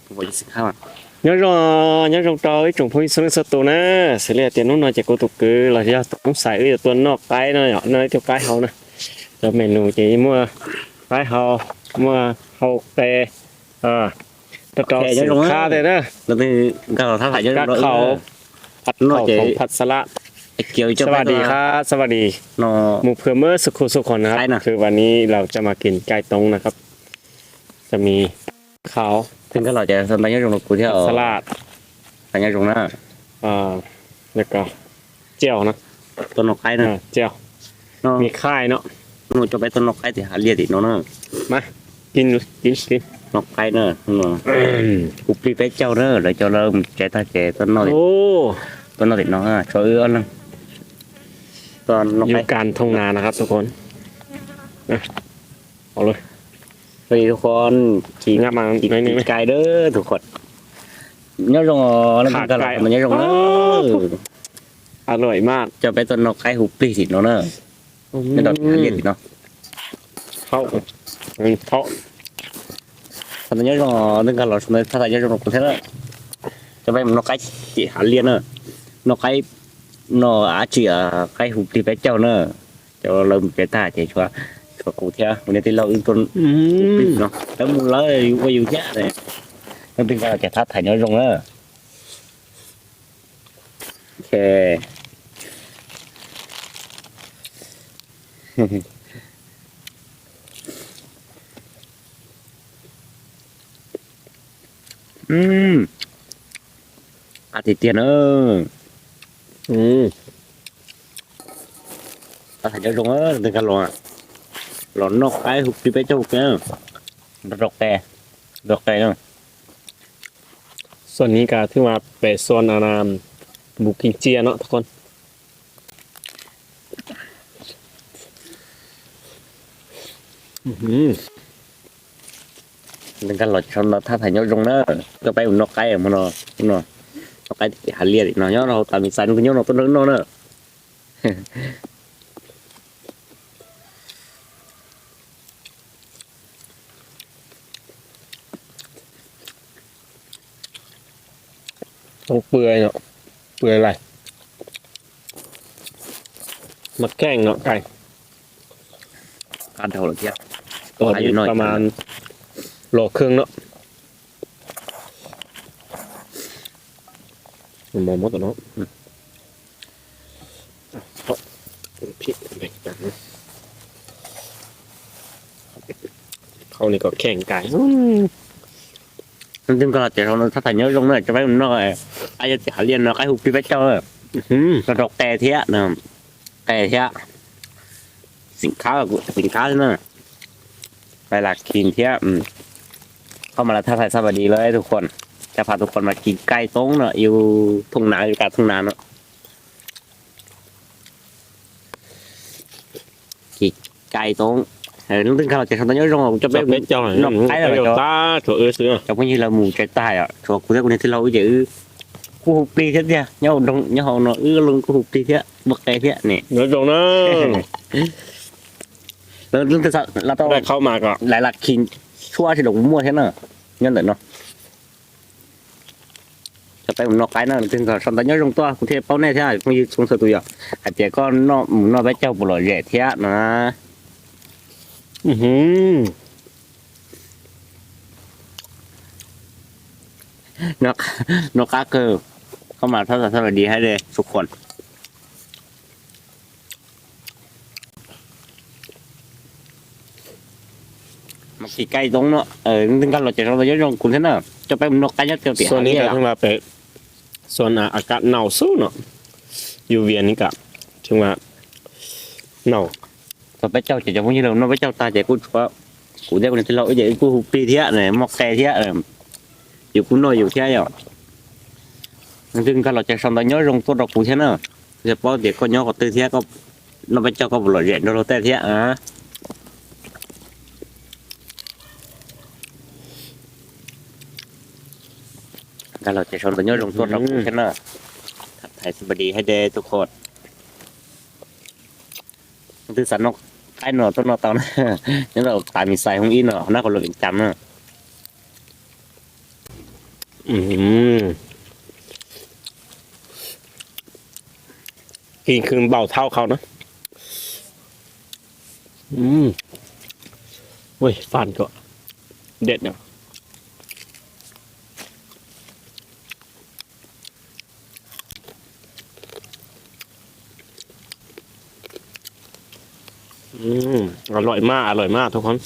Nyob zoo, nyob zoo rau ib tsoom phooj ywg txhua leej txhua tus na. Xws li hais tias hnub no ces kuv tus kwv los yog tus Hmoob Xais wb yuav tuaj noj qaib no, noj ib tug qaib hau na. Cov menu ces muaj qaib hau, muaj hau qe, rau rau xim khab tej na. Kab khaum,ผัดข้าวผัดสลัด สวัสดีครับ สวัสดี หมู่เพื่อนเมื่อสักครู่สักคนนะครับ คือวันนี้เราจะมากินไก่ต้มนะครับ จะมีข้าว Tij nkag los ces xa ntais nyob zoo rau kuv thiab, xa laj, nyob zoo na. Lawv ko แจ่ว no, tuaj noj qaib na, แจ่ว no, มีข่าเนาะ, no coj peb tuaj noj qaib tim hav liaj tim no na. Mas, noj qaib na, kuv plig peb caug na, lawv cov lawv mus tsev tag ces tuaj noj, tuaj noj tim no, tshuav wb ob leeg. อยู่กลางทุ่งนานะครับทุกคน เอาเลย ทุกคน กินไก่เด้อทุกคน nyob zoo, nyob zoo, อร่อยมาก coj peb tuaj noj qaib hu plig tim no na. Nyob rau tim hav liaj tim no. Thaum ntawd nyob zoo, nws nkag los thaum ntawd thaj txam nyob zoo rau kuv thiab na. Coj peb mus noj qaib tim hav liaj na. Noj qaib, noj dab tsi, qaib hu plig peb caug na. Cov lawv mus tsev tag ces tshuav, tshuav kuv thiab kuv niag tij laug wb tuaj hu plig no, lawv mus lawv yus ua yus thiab. Leej twg nkag los ces thab thaiv nyob zoo na. Qab tiag tiag na. Thab thaiv nyob zoo, leej twg nkag los, los noj qaib hu plig peb caug, rau qe, rau qe na. ส่วนนี้ก็ถือว่าเป็นส่วน หมูกินเจียเนาะทุกคน Nkag los sau ntawv thab thaiv nyob zoo na, coj peb mus noj qaib hmo no, noj qaib tim hav liaj tim no, nyob rau hauv tas mis xais no, nyob no tuaj nrog noj na. Toob pw, pw lais, mas kheej no, qab dhau lawm thiab, ประมาณ โลครึ่ง no. Khau ni kom kheej kais. Leej twg nkag los ces sau ntawv thab thaiv nyob zoo na, coj peb mus noj qaib tim hav liaj no, qaib hu plig peb caug, rau rau qe thiab, qe thiab, xim khab, xim khab xwb na. Qaib las khis thiab. Koj mas las thab thaiv xab pas dis lawm tus khuam, coj peb tus khuam mas kis kaij toob no, yus thooj nav, yus kav thooj nav no. Kis kaij toob. Leej twg nkag los ces sau ntawv nyob zoo, kuv coj peb noj qaib, cov phooj ywg lawv mus tsev tag, tshuav kuv thiab kuv niag tij laug wb ces wb kuj hu plig thiab tiag, nyob hauv nroog nyob hauv no wb los kuj hu plig thiab, muaj qe thiab ne. Nyob zoo na. Leej twg los tau, lawv las khis tshuab tsis doos muaj thiab na, nyob ntawm no. Coj peb mus noj qaib na, leej twg nkag sau ntawv nyob zoo tuaj kuv thiaj paub nej thiab, phooj ywg txhua txhua tus yom, hais tias koj mus noj peb caug puas lom zem thiab no. Noj qab kawg, koj mas thab thaiv xab pas dis hais de tus khuam. Mas kis kaij toob no, leej twg nkag los ces sau ntawv nyob zoo kuv thiab na, coj peb mus noj qaib nyob rau tim hav liaj. ส่วนนี้ก็ถือว่าเป็น ส่วน อากาศหนาวสุดเนาะ อยู่เวียงนี่ก็ถือว่าหนาว. Tau peb caug ces cov phooj ywg lawv noj peb caug tag ces kuj tshuav kuv thiab kuv niag tij laug wb ces wb kuj hu plig thiab, muaj qe thiab, yus kuj noj yus thiab yom. Leej twg nkag los ces sau ntawv nyob zoo tuaj rau kuv thiab na, kuv thiaj paub tias koj nyob qhov twg thiab, noj peb caug koj puas lom zem nrog luag tej thiab. Nkag los ces sau ntawv nyob zoo tuaj rau kuv thiab na. Thaiv xab pas dis hais de tus khuam. Leej twg xav noj qaib no tuaj noj tau na, nyob rau tas mis xais hoob ib no, nab qhov luam Vias Cas na. Ui, khwv npaum thaum qhov no. Ui, fan kom dej no. Ua luam maj, ua luam maj tub qhov.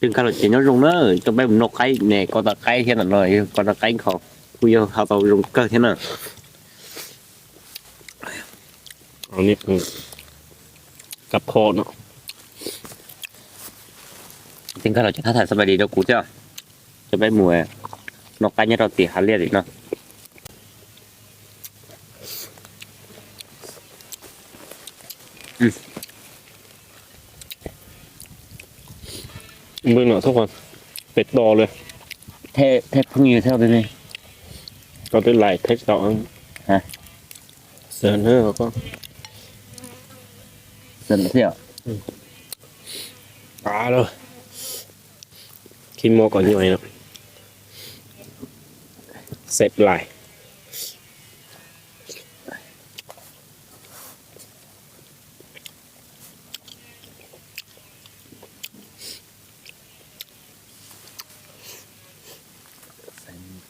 Tij Nkaj Los ces nyob zoo na, coj peb mus noj qaib ne, koj tau qaib thiab ntawm no, koj tau qaib kho, kuj yog ho tau zoo kawg thiab na. Kab pho no. Tij Nkaj Los ces thab thaiv xab pais dis rau kuv thiab, coj peb mus noj qaib nyob rau tim hav liaj tim no. Npws no tub qhov, pem to li. Thej phooj ywg thiab twb ne, koj twb lais thej tau. Xav na koj. Xav thiab. Khib mob kom nyuaj no. Xav lais.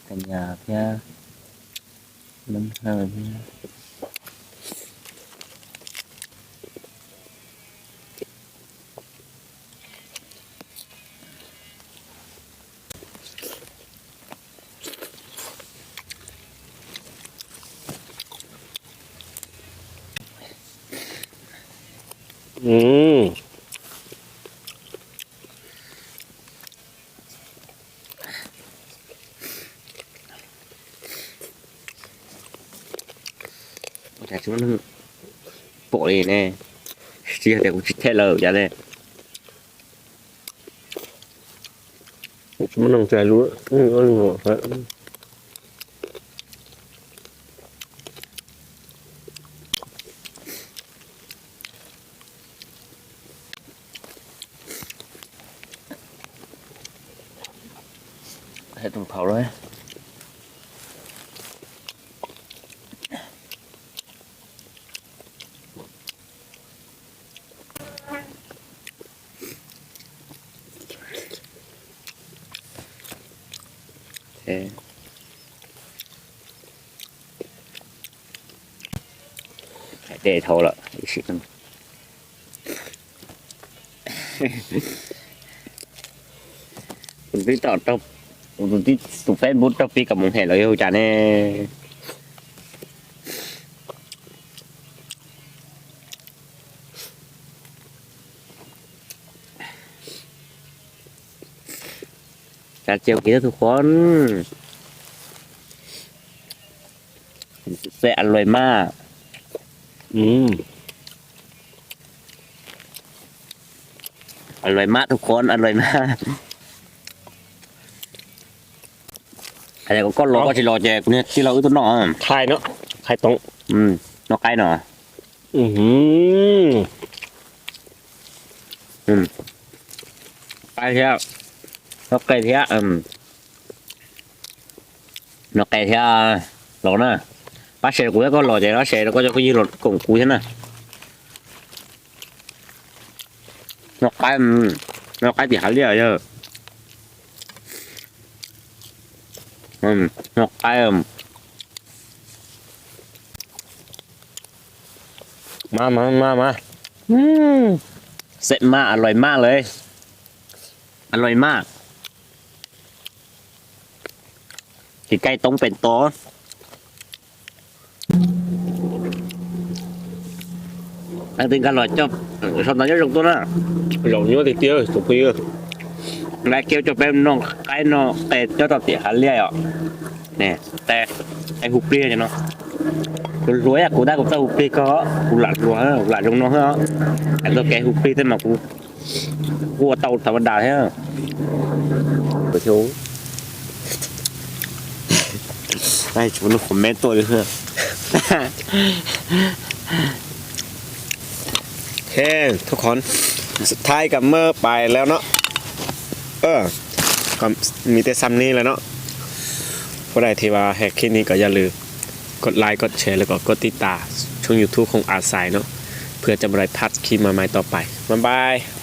Xav nyas thiab, leeb haw thiab. Ua cas tsis muaj neeg pom li ne? Tsis yog tias kuv tsis them lawm cas ne? Tsis muaj neeg tsa lub. Hais tau phau lawm. Hais dej dhau lawm. Kuv twb, kuv twb tus Facebook raug pib kom mus hem los yog cas ne. Cov tsiav kiv tub qhov. Xav a luam maj. A luam maj tub qhov, a luam maj. Hais tias koj los koj tsis los ces kuv niag tij laug wb tuaj noj. Khai no, khai toob. Noj qaib no. Qaib thiab, noj qe thiab, noj qe thiab los na. Pab share kuv thiab, koj los ces pab share rau koj cov phooj ywg los koom kuv thiab na. Noj qaib, noj qaib tim hav liaj yog. Noj qaib. Mas mas mas mas. Xav maj, a luam maj lawm. A luam maj. Ces khai toob pem tod. Tij Nkaj Los coj, sau ntawv nyob zoo tuaj na. Zaum nyuaj tiag tiag tus phooj ywg. Nqa kiag coj peb noj qaib noj qe nyob rau tim hav liaj os. Qe, qe hu plig no. Kuv hluas ib yam kuv tab kuv txawj hu plig kawg, kuv lam hluas, kuv lam zoo no xwb. Hais txog kev hu plig tej mas kuv ua tau thaum ua das thiab. Tsis muaj comment tuaj li. Ok, ทุกคน สุดท้ายก็เมื่อไปแล้วเนาะ เออ ก็มีแต่ส่ำนี้แหละเนาะ Pab daim thiab vas hes khib ni kom yog lwm koj like koj share los kom koj tib tas tshooj YouTube Khooj A Xais no, เพื่อจะไม่ได้พลาดคลิปใหม่ๆต่อไป Bye bye.